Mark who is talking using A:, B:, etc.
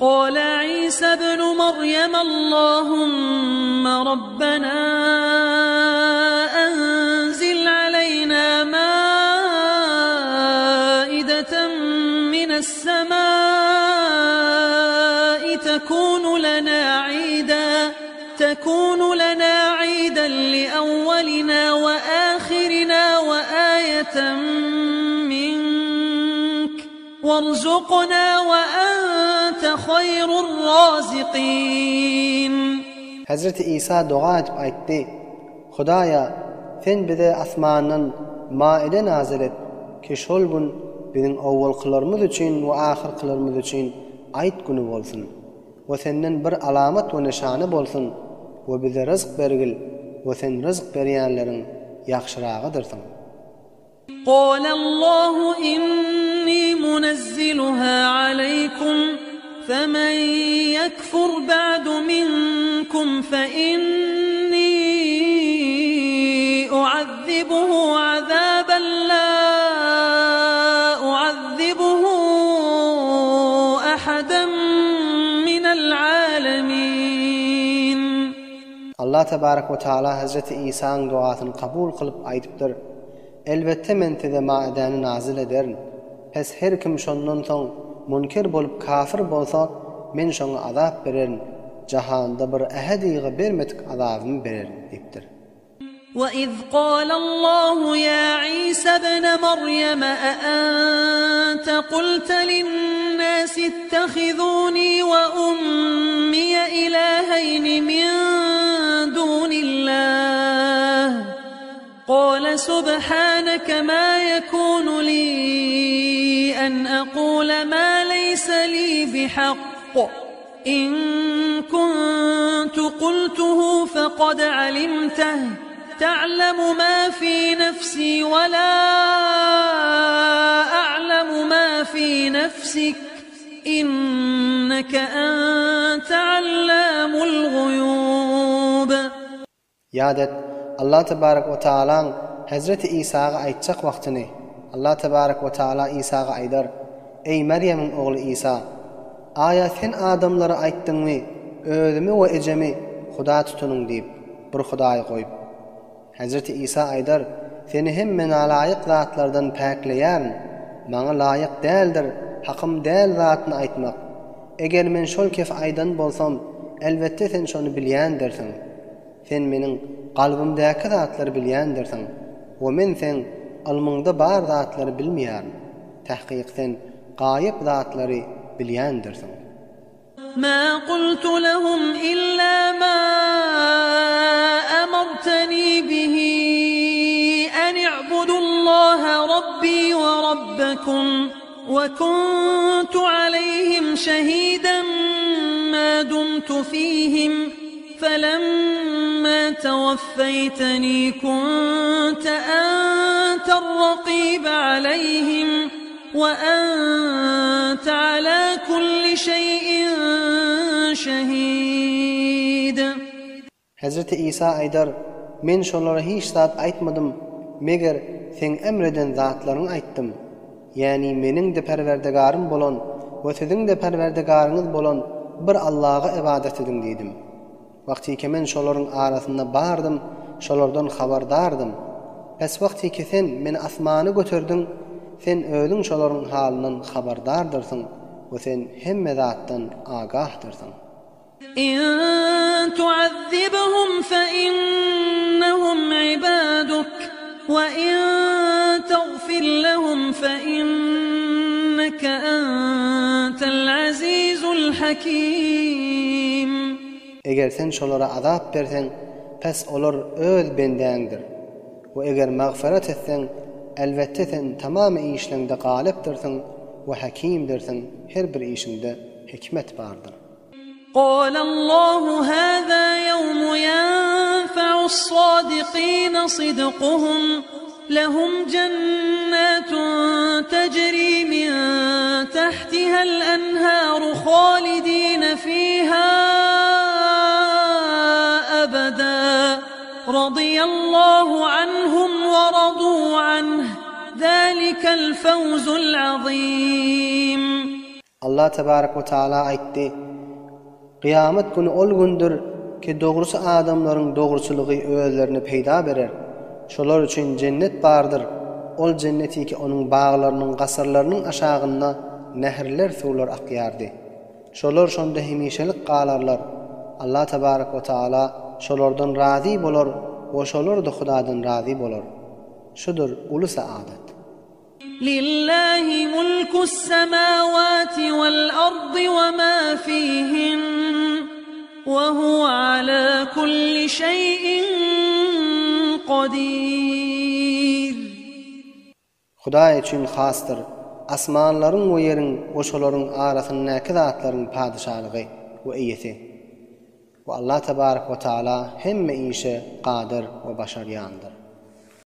A: قال عيسى ابن مريم اللهم ربنا أنزل علينا مائدة من السماء تكون لنا عيدا تكون لنا عيدا لأولنا وآخرنا وآية منك وارزقنا وأنت خير الرازقين.
B: Hezreti Isa doga edip aýtdy, Hudaýa, Sen bize asmandan maide nazyl et, ki şol gün biziň owalkylarymyz üçin we ahyrkylarymyz üçin aýt güni bolsun. We Senden bir alamat we nyşana bolsun, we bize ryzk bergil, we Sen ryzk berýänleriň ýagşyragydyrsyň.
A: قال الله إني منزلها عليكم فمن يكفر بعد منكم فإني أعذبه عذابا لا أعذبه أحدا من العالمين.
B: Allah tebarek we taala Hezreti Isaň duasyny kabul kylyp aýdypdyr, Elbetde men size Maidäni nazyl ederin. Pes her kim şondan soň munker bolup kafir bolsa, men şoňa azap bererin, jahanda bir ähediga bermedik azabymy bererin diýipdir.
A: وَإِذْ قَالَ اللَّهُ يَا عِيسَى ابْنَ مَرْيَمَ أَأَنتَ قُلْتَ لِلنَّاسِ اتَّخِذُونِي وَأُمِّيَ إِلَٰهَيْنِ مِن دُونِ اللَّهِ قَالَ سُبْحَانَكَ مَا يَكُونُ لِي أَنْ أَقُولَ مَا لَيْسَ لِي بِحَقٍّ إِن كُنتُ قُلْتُهُ فَقَدْ عَلِمْتَهُ تَعْلَمُ مَا فِي نَفْسِي وَلَا أَعْلَمُ مَا فِي نَفْسِكَ إِنَّكَ أَنتَ عَلَّامُ الْغُيُوبِ.
B: Ýat et, Allah tebarek we taalaň Hezreti Isaga aýtjak wagtyny, Allah tebarek we taala Isaga aýdar, Eý Merýemiň ogly Isa! Aýa sen adamlara aýtdyňmy, özümi we ejemi Huda tutunyň diýip, bir Hudaýy goýup? Hezreti Isa aýdar, Seni hemme nalaýyk zatlardan päkleýärin, maňa laýyk däldir hakym däl zatny aýtmak. Eger men şol kefi aýdan bolsam, elbetde sen şony bilýändirsiň. Sen meniň kalbymdaky zatlary bilýändirsiň we men seň ylmyňda bar zatlary bilmeýärin. Tahkyk sen gaýyp zatlary bilýändirsiň.
A: ما قلت لهم إلا ما أمرتني به أن اعبدوا الله ربي وربكم وكنت عليهم شهيدا ما دمت فيهم فلما توفيتني كنت أنت الرقيب عليهم وأنت على كل شيء شهيد.
B: Hezreti Isa aýdar, Men şolara hiç zat aýtmadym, meger Seň emr eden zatlaryňy aýtdym. Ýäni meniň-de Perwerdigarym bolan we siziň-de Perwerdigaryňyz bolan bir Allaga ybadat ediň diýdim. Wagtyky men şolaryň arasynda bardym, şolardan habardardym. Pes wagtyky sen meni asmana göterdiň, sen özüň şolaryň halyndan habardardyrsyň we sen hemme zatdan agahdyrsyň.
A: In tu'azzibhum fe innehum ibaduk we in tagfir lehum fe inneke entel azizul hakim.
B: Eger sen şolara azap berseň, pes olar öz bendäňdir. We eger magfyrat etseň, elbetde sen tamamy işleňde galypdyrsyň we hakimdirsiň, her bir işiňde hikmet bardyr.
A: قال الله هذا يوم ينفع الصادقين صدقهم لهم جنات تجري من تحتها الأنهار خالدين فيها أبدا رضي الله عنهم ورضوا عنه ذلك الفوز العظيم.
B: Allah tebarek we taala aýtdy, Kyýamat güni ol gündür ki dogrusy adamlaryň dogruçylygy özlerine peýda berer. Şolar üçin jennet bardyr, ol jenneti ki onuň baglarynyň gasyrlarynyň aşagynda nähirler suwlar akýardy. Şolar şonda hemişelik galarlar. Allah tebarek we taala şolardan razy bolar we şolar-da Hudadan razy bolar. Şudur uly saadat.
A: Lillahi mulkus semawati wal ardy we ma fihin we huwe ala kulli şeýin kadir.
B: Hudaý üçin hasdyr, asmanlaryň we ýeriň we şolaryň arasyndaky zatlaryň padyşalygy we eýesi. We Allah tebarek we taala hemme işe kadyr we başarýandyr.